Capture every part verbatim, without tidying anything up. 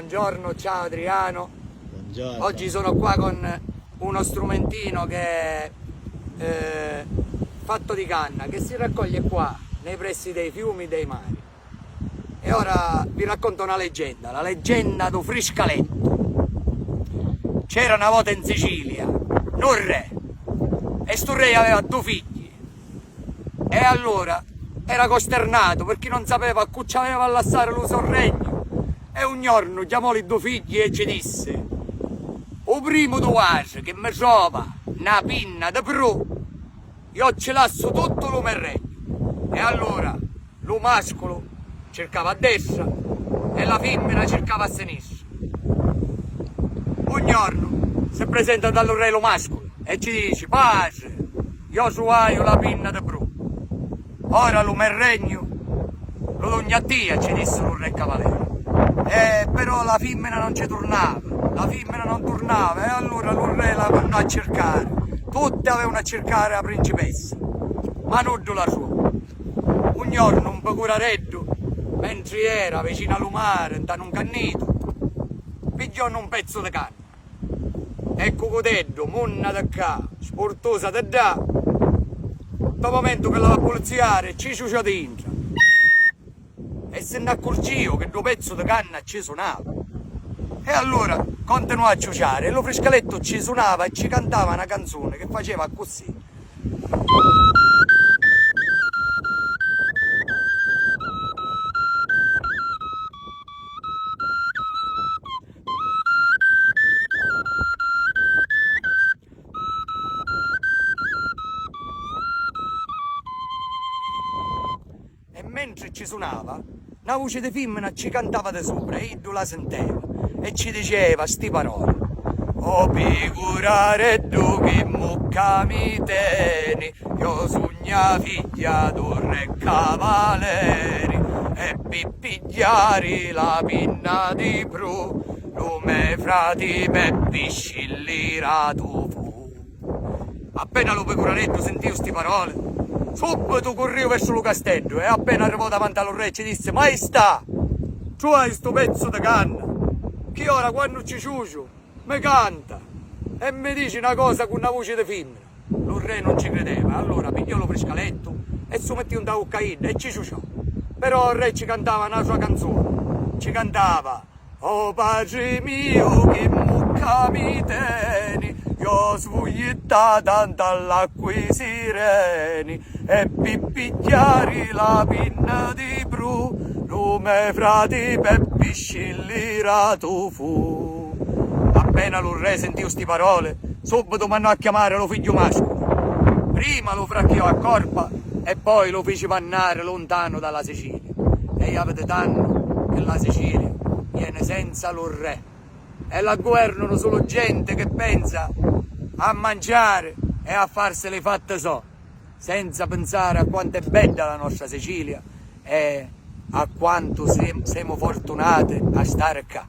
Buongiorno, ciao Adriano. Buongiorno. Oggi sono qua con uno strumentino che è, eh, fatto di canna, che si raccoglie qua, nei pressi dei fiumi, dei mari. E ora vi racconto una leggenda, la leggenda do Friscalettu. C'era una vota in Sicilia nu re, e stu re aveva due figli. E allora era costernato, perché non sapeva a cu ci aveva a lassare lu so regnu. E un giorno chiamò li due figli e ci disse: "U primu di vuatri che mi trova na pinna di pru, io ci lassu tuttu lu me regnu." E allora lu masculu circava a destra e la fimmina circava a sinistra. Un giorno si presenta da lu re lu masculu e ci dici: "Patri, io truvaiu la pinna di pru. Ora lu me regnu lu dugnu a tia", ci dissi lu re cavalieri. E però la fimmina non ci turnava, la fimmina non turnava, e allora lu re la mandò a circari. Tutti avevano a circari la principessa, ma nuddu la truvò. Un giorno un picurareddu, mentri era vicino a lu mare, nta un cannitu, pigghiò un pezzu di canna e cu cuteddu, munna di ccà, spurtusa di ddà, nto mumentu chi l'ava a pulizziari, ci ciuciò dintra e si nn'accurgiu chi ddu pezzu di canna ci sunava. E allura continuò a ciuciari e lu friscalettu ci sunava e ci cantava na canzuni chi faceva accussì. E mentri ci sunava, na vuci di fimmina ci cantava di supra e iddu la sinteva e ci diceva sti paroli: "O picurareddu chi mucca mi teni, io sugnu a figghia d'un re cavaleri, e pi pigghiari la pinna di pru, lu me frati Peppi scilliratu fu." Appena lu picurareddu sintiu sti paroli, subbitu curriu versu lu casteddu e appena arrivò davanti a lu re ci dissi: "Maistà, truvai stu pezzu di canna, chi ora quannu ci ciuciu mi canta e mi dici na cosa cu na vuci di fimmina." Lu re non ci crideva, allura pigghiò lu friscalettu e su mittiu nta vucca a idda e ci ciuciò. Però u re ci cantava na sua canzuni, ci cantava: "O patri miu, chi mucca mi teni, io svujittata nta l'acqui sireni, e pi pigghiari la pinna di pru, lu me frati Peppi scilliratu fu." Appena lu re sintiu sti paroli, subbitu mannò a chiamari lu figghiu masculu. Prima lu fracchiò a corpa e poi lu fici mannari luntanu da la Sicilia. E io vi dicu tannu chi la Sicilia ieni senza lu re e la guvernunu sulu genti chi pensa a manciari e a farsi li fatti so, senza pinsari a quantu è bedda la nostra Sicilia e a quantu sem-, semu fortunati a stari ccà.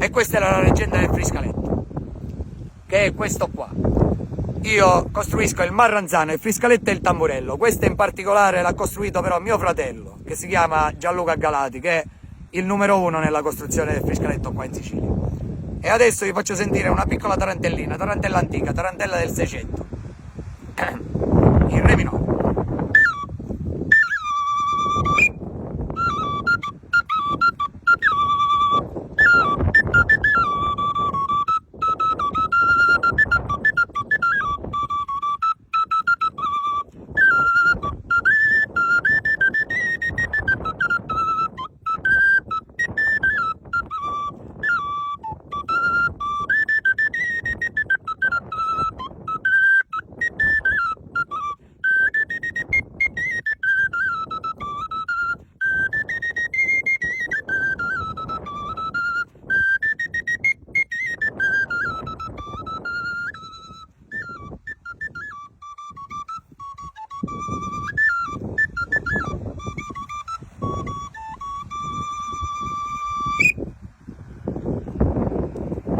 E questa era la leggenda del friscaletto, che è questo qua. Io costruisco il marranzano, il friscaletto e il tamburello. Questo in particolare l'ha costruito però mio fratello, che si chiama Gianluca Galati, che è il numero uno nella costruzione del friscaletto qua in Sicilia. E adesso vi faccio sentire una piccola tarantellina, tarantella antica, tarantella del Seicento. In re minore.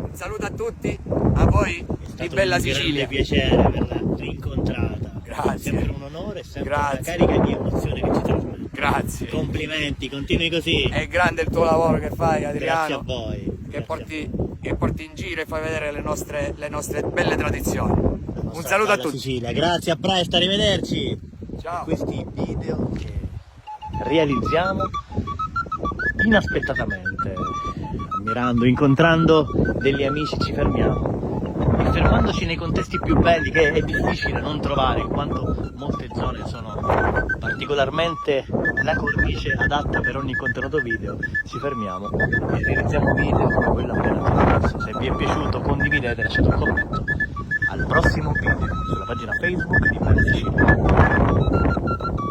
Un saluto a tutti, a voi di bella Sicilia. È stato un grande piacere averla rincontrata. Grazie. Sempre un onore, sempre una carica di emozione che ci trasmette. Grazie. Complimenti, continui così. È grande il tuo lavoro che fai, Adriano. Grazie a voi. Che porti, che porti in giro e fai vedere le nostre, le nostre belle tradizioni. Un saluto a tutti. Sicilia, grazie, a presto, arrivederci. Ciao. Questi video che realizziamo inaspettatamente, ammirando, incontrando degli amici, ci fermiamo e fermandoci nei contesti più belli, che è difficile non trovare, in quanto molte zone sono particolarmente la cornice adatta per ogni contenuto video, ci fermiamo e realizziamo video come quello appena trasmesso. Se vi è piaciuto, condividete, lasciate un commento. Al prossimo video sulla pagina Facebook di Bella Sicilia.